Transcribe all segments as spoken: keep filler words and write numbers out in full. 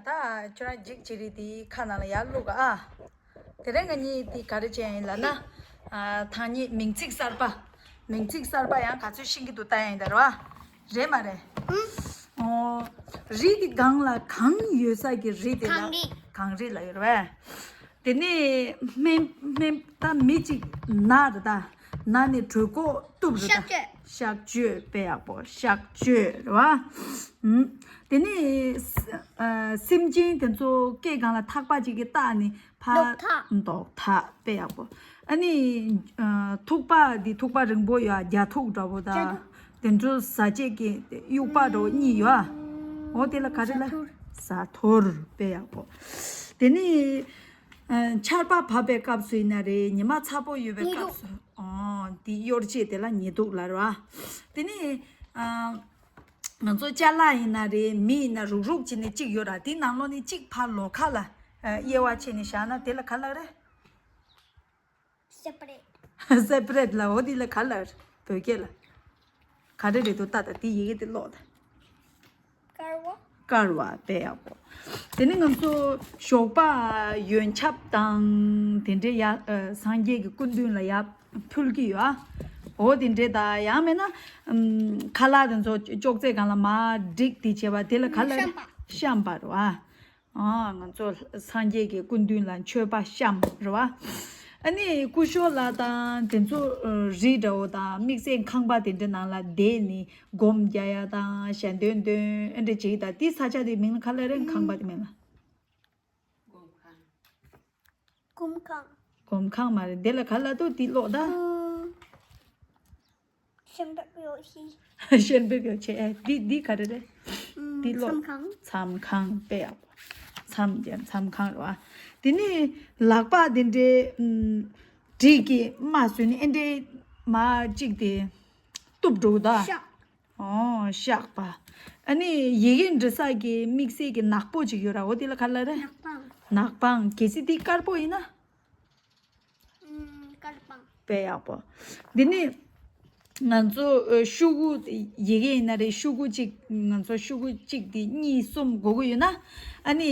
ད་ཁྱོད་རང་འཇིགས་བྱེད་རིགས་དེ་ཁ་ནང་ལ་ཡར་བླུག་ག་ཨ། དེ་རིང་ང་གཉིས་དེ་ག་རེ་བྱས་ཡིན་ལབ་ན། ཨ། ཐང་རྙེད་མིང་ཚིག་གསར་པ། མིང་ཚིག་གསར་པ་ཡང་ག་ཚོད་ཤེས་ཀྱི་འདུག་ལྟ་ཡ་ཡིན་ད་རེད་བ། རེད་མ་རེད། ཨོ། རི་དེ་སྒང་ལ་གངས་ཡོད་ས་གི་རི་དེ་ལ། གངས་རི། གངས་རི་ལབ་ཡོད་རེད་བས། དེ་ནས་སྨན་སྨན་ད་མི་གཅིག་ན་རེད་ད། ན་ནས་གྲོད་ཁོག་གཏུབ་རེད་ད། གཤག་བཅོས། གཤག་བཅོས་དཔེ་ཡག་པོ། གཤག་བཅོས་རེད་བ། ཨུམ། དེ་ནས་ས་ཨ་སེམས་ཅན་དེ་ཚོ་སྐེ་སྒང་ལ་ཐག་པ་གཅིག་གིས་བཏགས་ནས་ཕར། མདོག་ཐག་མདོག་ཐག་དཔེ་ཡག་པོ། ཨ་ནི་ཨ་ཐུག་པ་འདི་ཐུག་པ་རིང་པོ་ཡོད་ཨ། རྒྱ་ཐུག་འདྲ་པོ་ད། རྒྱ་ཐུག་དེ་ཚོ་ཟ་བྱེད་ཀྱི་དབྱུག་པ་འདྲ་པོ་གཉིས་ཡོད་ཨ། འོ་དེ་ལ་ག་རེ་ལབ། ཟ་ཐུར། ཟ་ཐུར་དཔེ་ཡག་པོ། དེ་ནས་ཨ་ཆར་པ་བབས་པའི་སྐབས་སུ་ཡིན་ན་རེད། ཉི་མ་ཚ་པོ་ཡོད་པའི་སྐབས་སུ། ཨོ། དེ་གཡོ་བྱེད་དེ་ལ་ཉི་གདུགས་ལབ་རེད་བ། དེ་ནས་ཨ་ང་ཚོ་ཅ་ལག་ཡིན་ན་རེད། མི་ཡིན་ན་རུག་རུག་བྱས་ནས་གཅིག་ཡོད་ར། དེ་ནང་ལོགས་ནས་གཅིག་ཕར་ལོགས་ཁ་ལ་ཨ་དབྱེ་བ་ཕྱེ་ནས་བཞག་ན་དེ་ལ་ག་ལབ་རེད། སེ་པ་རེ་ཊི། སེ་པ་རེ་ཊི་ལབ། འོ་དེ་ལ་ག་ལབ་རེད། བོད་སྐད་ལ་ག་རེ་རེད་འདུག་ལྟ་དང་། དེ་ཡི་གེ་དེ་ཀློག་དང་། བཀར་བ། བཀར་བ་དཔེ་ཡག་པོ། དེ་ནས་ང་ཚོ་ཞོགས་པ་ཡོན་ཆབ་དང་དེ་འདྲའི་ཡ་ཨ་སངས་རྒྱས་ཀྱི་སྐུ་མདུན་ལ་ཡར་ཕུལ་གྱི་ཡོད་ཨ། འོ་དེ་འདྲའི་ད་ཡང་མིན་ན་ཨམ་ཁ་ལག་དེ་ཚོ་ཅོག་ཙེ་སྒང་ལ་མར་བསྒྲིགས་དེ་བྱས་པ་དེ་ལ་ག་ལབ་རེད། བཤམས་པ། བཤམས་པ་རེད་བ། ཨ་ང་ཚོ་སངས་རྒྱས་ཀྱི་སྐུ་མདུན་ལ་མཆོད་པ་བཤམས་རེད་བ། ཨ་ནི་སྐུ་ཞབས་ལགས་དང་དེ་ཚོ་ཨ་རི་འདྲ་པོ་དང་དམིགས་བསལ་ཁང་པ་དེ་འདྲ་ནང་ལ་བསྡད་ནས་སྒོམ་རྒྱག་ཡ་དང་ཞལ་འདོན་འདོན་ཨེ་འདྲ་བྱེད་ཀྱི། ད་དེ་ས་ཆ་དེ་མིང་ལ་ག་ལབ་རེད། ཁང་པ་དེ་མིང་ལ། སྒོམ་ཁང་། སྒོམ་ཁང་མ་རེད། དེ་ལ་ག་ལབ་འདུག་དེ་ཀློག་དང་། ཨུམ། ཤན་པའི་ཡོ་ཆི། ཤན་པའི་ཡོ་ཆི། ཨེ་འདི་འདི་ག་རེ་རེད། ཨུམ། དེ་ཀློག་མཚམས་ཁང་། མཚམས་ཁང་དཔེ་ཡག་པོ། མཚམས་བརྒྱབ། མཚམས་ཁང་རེད་བ། དེ་ནས་ལག་པ་དེ་འདྲའི་ཨུམ་གྲིས་ཀྱིས་མར་བཟོས་ནས་ཨེ་འདྲའི་མར་གཅིག་དེ་གཏུབ་འགྲོ་གི་ད། གཤག་ཨོ་གཤག་པ། ཨ་ནི་ཡི་གེ་འབྲི་ས་གི་དམིགས་བསལ་གྱི་ནག་པོ་ཅིག་ཡོད་ར། འོ་དེ་ལ་ག་ལབ་རེད། ནག་པང་། ནག་པང་། གལ་སྲིད་དེ་དཀར་པོ་ཡིན་ན། ཨུམ། དཀར་པང་། དཔེ་ཡག་པོ། འདི་ནི་ང་ཚོ་ཨ་ཤོག་གུ་ཡི་གེ་ཡིན་ན་རེད། ཤོག་གུ་གཅིག་ང་ཚོ་ཤོག་གུ་གཅིག་དེ་གཉིས་གསུམ་དགོས་ཀྱི་ཡོད་ན། ཨ་ནི།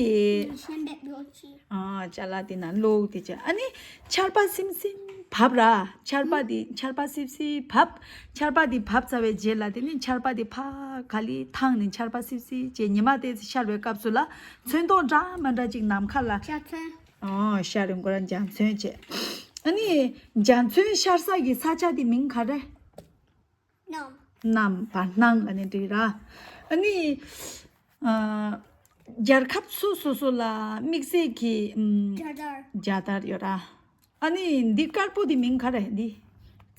ཤན་པའི་ཡོ་ཆི། ཨ་ཅ་ལག་དེ་ནང་བླུགས་དེ་བྱས། ཨ་ནི་ཆར་པ་སིམ་སིམ་བབས་ར། ཆར་པ་དེ་ཆར་པ་སིབ་སིབ་བབས། ཆར་པ་དེ་བབས་ཚར་བའི་རྗེས་ལ་དེ་ནི་ཆར་པ་དེ་ཕར་ག་ལེར་ཐང་ནས་ཆར་པ་སིབ་སིབ་བྱས། ཉི་མ་དེ་ཤར་བའི་སྐབས་སུ་ལ་ཚོན་མདོག་འདྲ་མི་འདྲ་ཅིག་ནམ་མཁའ་ལ། འཇའ་ཚོན། ཨོ་ཤར་རིང་ཁོ་རང་འཇའ་ཚོན་བྱས། ཨ་ནི་འཇའ་ཚོན་ཤར་ས་གི་ས་ཆ་དེ་མིང་ག་རེ། གནམ། གནམ། བར་སྣང་ལབ་ནས་འབྲི་ར། ཨ་ནི་ཨ་རྒྱལ་ཁབ་སོ་སོ་སོ་ལ་དམིགས་བསལ་གྱི་ཨམ་རྒྱལ་དར། རྒྱལ་དར་ཡོད་ར། ཨ་ནི་འདི་དཀར་པོ་དེ་མིང་ག་རེ། འདི་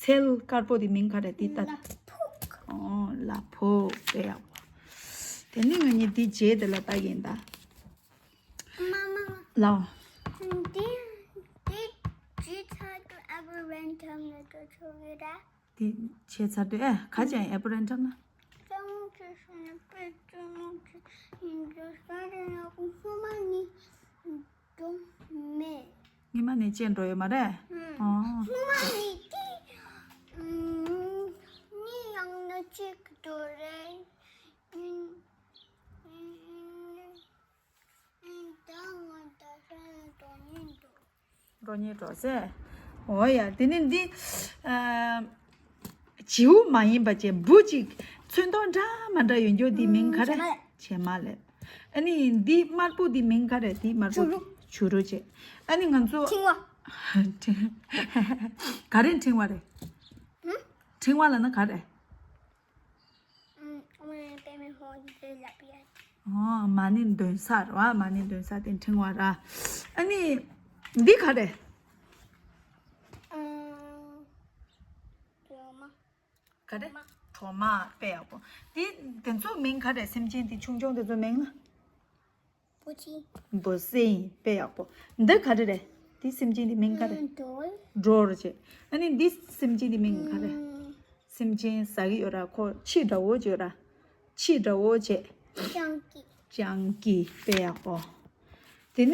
ཚལ་དཀར་པོ་དེ་མིང་ག་རེ། འདི་ལྟ། ལ་ཕུག་ཨོ་ལ་ཕུག་དཔེ་ཡག་པོ། དེ་ནི་ང་གཉིས་འདི་རྗེས་དེ་ལ་ལྟ་གི་ཡིན་ད། མ་མ། ལའོ། འདི་འདི་ཇི་ཚ་དུ་ཨ་བུ་རན་ཐམ་ནས་ཏོ་ཆོ་གི་ར། དེ་བྱས་ཚར་དུས་ཨེ་ག་ཅན་ཨེ་པོ་རན་ཊམ་ན། སྤྱང་ཀི་སོང་ནས་དཔེ་སྤྱང་ཀི་ཡིན་དུས་ས་རེ་ན་གོ་སྔོན་མ་ནི་འགྲོ་མེད། སྔོན་མ་ནི་ཅན་འགྲོ་ཡོད་མ་རེད། ཨོ། སྔོན་མ་ནི་དེ་ནི་ཡང་ན་གཅིག་འགྲོ་རེད། ད་ང་ད་ས་ནས་འགྲོ་ཉེན་འགྲོ། འགྲོ་ཉེན་འགྲོ་ཟེར། འོ་ཡ། དེ་ནི་འདི་ཨ་བྱིའུ་མ་ཡིན་པ་ཅིག་འབུ་ཅིག་ཚོན་མདོག་འདྲ་མི་འདྲ་ཡོད་འགྱོ། འདི་མིང་ག་རེ། བྱེ་མ་ལེབ། ཨ་ནི་འདི་དམར་པོ་འདི་མིང་ག་རེ། འདི་དམར་པོ་བྱུ་རུ། བྱུ་རུ་བྱས། ཨ་ནི་ང་ཚོ་ཕྲེང་བ། ག་རེ་ཕྲེང་བ་རེད། ཕྲེང་བ་ལབ་ན་ག་རེ། ཨོ་མ་ནི་འདོན་ས་རེད་བ། མ་ནི་འདོན་ས་དེ་ཕྲེང་བ་ར། ཨ་ནི་འདི་ག་རེ། ག་རེ། གྲོ་མ། དཔེ་ཡག་པོ། འདི་དེ་ཚོ་མིང་ག་རེ། སེམས་ཅན་དེ་ཆུང་ཆུང་དེ་ཚོ་མིང་ལ། འབུ་ཅི། འབུ་སྲིན། དཔེ་ཡག་པོ། འདི་ག་རེ་རེད། འདི་སེམས་ཅན་དེ་མིང་ག་རེ། འགྲོར། འགྲོར་བྱས། ཨ་ནི་འདི་སེམས་ཅན་དེ་མིང་ག་རེ། སེམས་ཅན་ཟ་གི་ཡོད་ར། ཁོ་ཁྱི་འདྲ་བོ་ཅིག་ཡོད་ར། ཁྱི་འདྲ་བོ་བྱས། སྤྱང་ཀི། སྤྱང་ཀི། དཔེ་ཡག་པོ། དེ་ནས་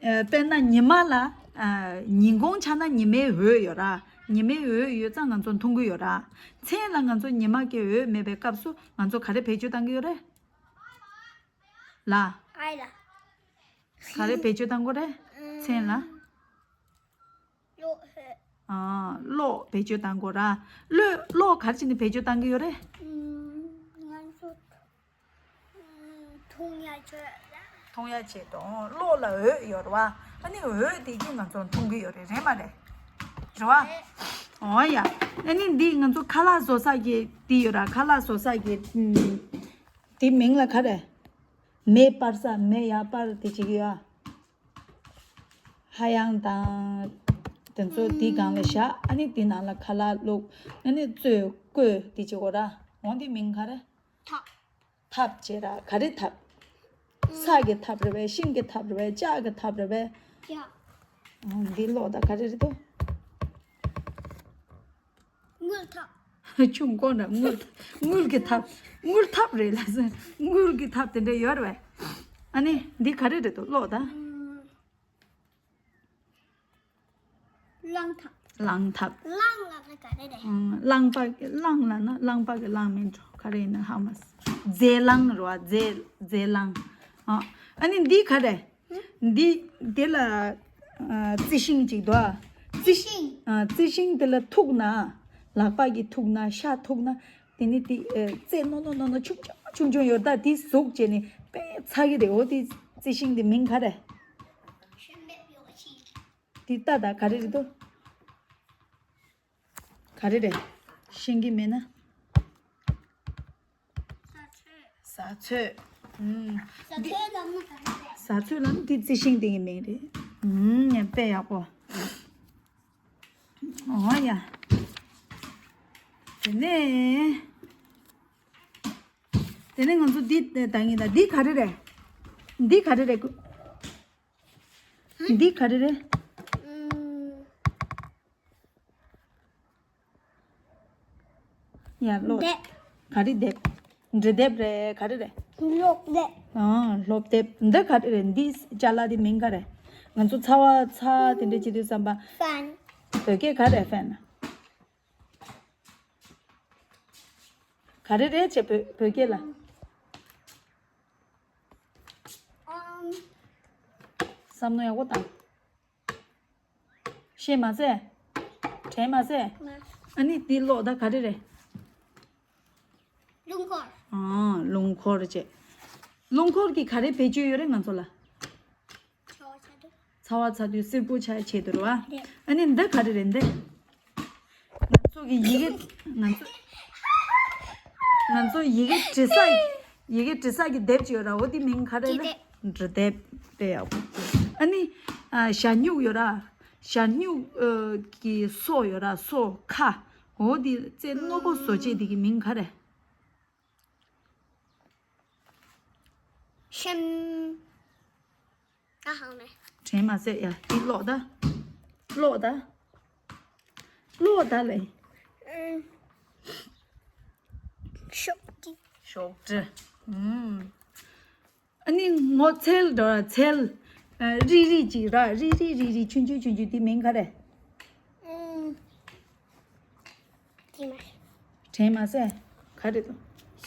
ཨ་དཔེར་ན་ཉི་མ་ལ་ཨ་ཉིན་གུང་ཆགས་ན་ཉི་མའི་འོད་ཡོད་ར། ཉི་མའི་འོད་ཡོད་ཙང་ང་ཚོ་མཐོང་གི་ཡོད་ར། མཚན་ལ་ང་ཚོ་ཉི་མ་གི་འོད་མེད་པའི་སྐབས་སུ་ང་ཚོ་ག་རེ་བེད་སྤྱོད་བཏང་གི་ཡོད་རེད། ལ། ཨའི་ལ། ག་རེ་བེད་སྤྱོད་བཏང་དགོས་རེད། མཚན་ལ། གློག་ཧེ། ཨ། གློག་བེད་སྤྱོད་བཏང་དགོས་ར། གློག་གློག་ག་རེ་བྱས་ནས་བེད་སྤྱོད་བཏང་གི་ཡོད་རེད། ང་ཚོ་འཐུང་ཡ་ཆེད་ལ། འཐུང་ཡ་ཆེད་དུ། གློག་ལ་འོད་ཡོད་རེད་བ། ཨ་ནི་འོད་དེ་གིས་ང་ཚོ་འཐུང་གི་ཡོད་རེད། རེད་མ་རེད། རེད་བ། འོ་ཡ། ཨ་ནི་འདི་ང་ཚོ་ཁ་ལག་བཟོ་ས་གི་འདི་ཡོད་ར། ཁ་ལག་བཟོ་ས་གི་ཨམ། དེ་མིང་ལ་ག་རེ། མེ་སྤར་ས། མེ་ཡར་སྤར་དེ་བྱེད་ཀྱི་ཡོད། ཧ་ཡང་དང་། དེ་ཚོ་དེའི་སྒང་ལ་བཞག་ཨ་ནི་དེའི་ནང་ལ་ཁ་ལག་བླུགས། ཨ་ནི་བཙོས་བསྐོལ་དེ་བྱེད་དགོས་ར། འོ་དེ་མིང་ག་རེ། ཐབ། ཐབ་བྱེད་ར། ག་རེ་ཐབ། ས་གི་ཐབ་རེད་པས། ཤིང་གི་ཐབ་རེད་པས། ལྕགས་ཀྱི་ཐབ་རེད་པས། ལྕགས། འོ་འདི་གློག་ད་ག་རེ་རེད་དོ། དངུལ་ཐབ། ཆུང་ཀོ་འདྲ། དངུལ། དངུལ་གྱི་ཐབ། དངུལ་ཐབ་རེད་ལ་ཟེར། དངུལ་གྱི་ཐབ་དེ་འདྲ་ཡོད་རེད་པས། ཨ་ནི་འདི་ག་རེ་རེད་དོ་གློག་ད། རླངས་ཐབ། རླངས་ཐབ། རླངས་ལབ་ན་ག་རེ་རེད། ཨང་། རླངས་པ། རླངས་ལབ་ན་རླངས་པ་གི་རླངས་མིན་འགྲོ། ག་རེ་ཡིན་ན་ཧ་མ་སོང་། རྫས་རླངས་རེད་བ། རྫས། རྫས་རླངས། ཨ། ཨ་ནི་འདི་ག་རེ། འདི། དེ་ལ། ཨ། རྩི་ཤིང་ཅིག་འདུག་ཨ། རྩི། རྩི་ཤིང་། ཨ། རྩི་ཤིང་དེ་ལ་ཐུག་ན། ལག་པ་གིས་ཐུག་ན། ཤ་ཐུག་ན། དེ་ནི་དེ། ཨ། རྩེ་རྣོ་རྣོ་རྣོ་རྣོ་ཆུང་ཆུང་ཆུང་ཆུང་ཡོད་ད། དེ་ཟུག་བྱས་ནས་དཔེ་ཚ་གི་རེད། འོ་དེ་རྩི་ཤིང་དེ་མིང་ག་རེ། དེ་ལྟ་ད་ག་རེ་རེད་དོ། ག་རེ་རེད། ཤེས་ཀྱི་མེད་ན། ཟ་ཚོད། ཟ་ཚོད། ཨུམ། ཟ་ཚོད་ལབ་ན་ག་རེ་རེད། ཟ་ཚོད་ལབ་ན་འདི་རྩི་ཤིང་དེ་གི་མིང་རེད། ཨུམ། ངས་དཔེ་ཡག་པོ། འོ་ཡ། དེ་ནས། དེ་ནས་ང་ཚོ་འདི་ད་ངེད་ད་འདི་ག་རེ་རེད། འདི་ག་རེ་རེད། འདི་ག་རེ་རེད། ཨུམ། ཡ་ལོ། དེབ། ག་རེ་དེབ། འབྲི་དེབ་རེད། ག་རེ་རེད། སློབ་དེབ། ཨ། སློབ་དེབ། འདི་ག་རེ་རེད། འདི་ཅ་ལག་དེ་མིང་ག་རེ། ང་ཚོ་ཚ་བ་ཚྭ་དེ་འདྲ་བྱེད་དུས་ཙམ་པ། ཧྥན། བོད་སྐད་ག་རེ་ཧྥན། ག་རེ་རེད་བྱས་བོད་བོད་སྐད་ལ། ཨམ། བསམ་བློ་ཡག་པོ་བཏང་། ཤེས་མ་ཟད། དྲན་མ་ཟད། ཨ་ནི་འདི་གློག་ད་ག་རེ་རེད། རླུང་འཁོར། ཨ། རླུང་འཁོར་བྱས། རླུང་འཁོར་གྱི་ག་རེ་བེད་སྤྱོད་ཡོད་རེད་ང་ཚོ་ལ། ཚ་བ་ཚ་དུས། ཚ་བ་ཚ་དུས་བསིལ་པོ་ཆགས་ཆེད་དུ་རེད་བ། རེད། ཨ་ནི་འདི་ག་རེ་རེད་འདི། ང་ཚོ་གི་ཡི་གེ། ང་ཚོ། ང་ཚོ་ཡི་གེ་འབྲི་ས། ཡི་གེ་འབྲི་ས་གི་དེབ་ཅིག་ཡོད་ར། འོ་དེ་མིང་ག་རེ་ལ། འབྲི་དེབ། འབྲི་དེབ་དཔེ་ཡག་པོ། ཨ་ནི། ཨ། ཞྭ་སྨྱུག་ཡོད་ར། ཞྭ་སྨྱུག་ཨ། གི་སོ་ཡོད་ར། སོ་ཁ། འོ་དེ་རྩེ་རྣོ་པོ་བཟོ་བྱེད་དེ་གི་མིང་ག་རེ། ཤམ། ད་ཧང་ནས། དྲན་མ་ཟད། ཡ། འདི་གློག་ད། གློག་ད། གློག་ད་ལེ། ཨུམ། ཤོག་དྲིལ། ཤོག་དྲིལ། ཨུམ། ཨ་ནི་སྔོ་ཚལ་འདྲ་བ་ཚལ། ཨ། རིལ་རིལ་ཅིག་ར། རིལ་རིལ་རིལ་རིལ་ཆུང་ཆུང་ཆུང་ཆུང་དེ་མིང་ག་རེ། ཨུམ། དྲན་མ། དྲན་མ་ཟད། ག་རེ་དང་།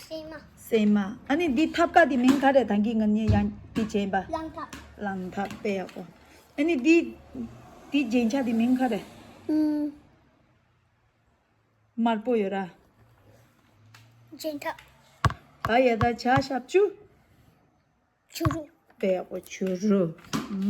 སྲན་མ། སྲན་མ། ཨ་ནི་འདི་ཐབ་ཀ་དེ་མིང་ག་རེ། ད་གིན་ང་གཉིས་ཡང་འདི་བྱས་པ། རླངས་ཐབ། རླངས་ཐབ་དཔེ་ཡག་པོ། ཨ་ནི་འདི། འདི་རྒྱན་ཆ་དེ་མིང་ག་རེ། ཨུམ། དམར་པོ་ཡོད་ར། རྒྱན་ཐབ། བ་ཡ་བཏགས་བྱ་ཞབས་ཀྱུ། བྱུ་རུ། དཔེ་ཡག་པོ། བྱུ་རུ། ཨུམ།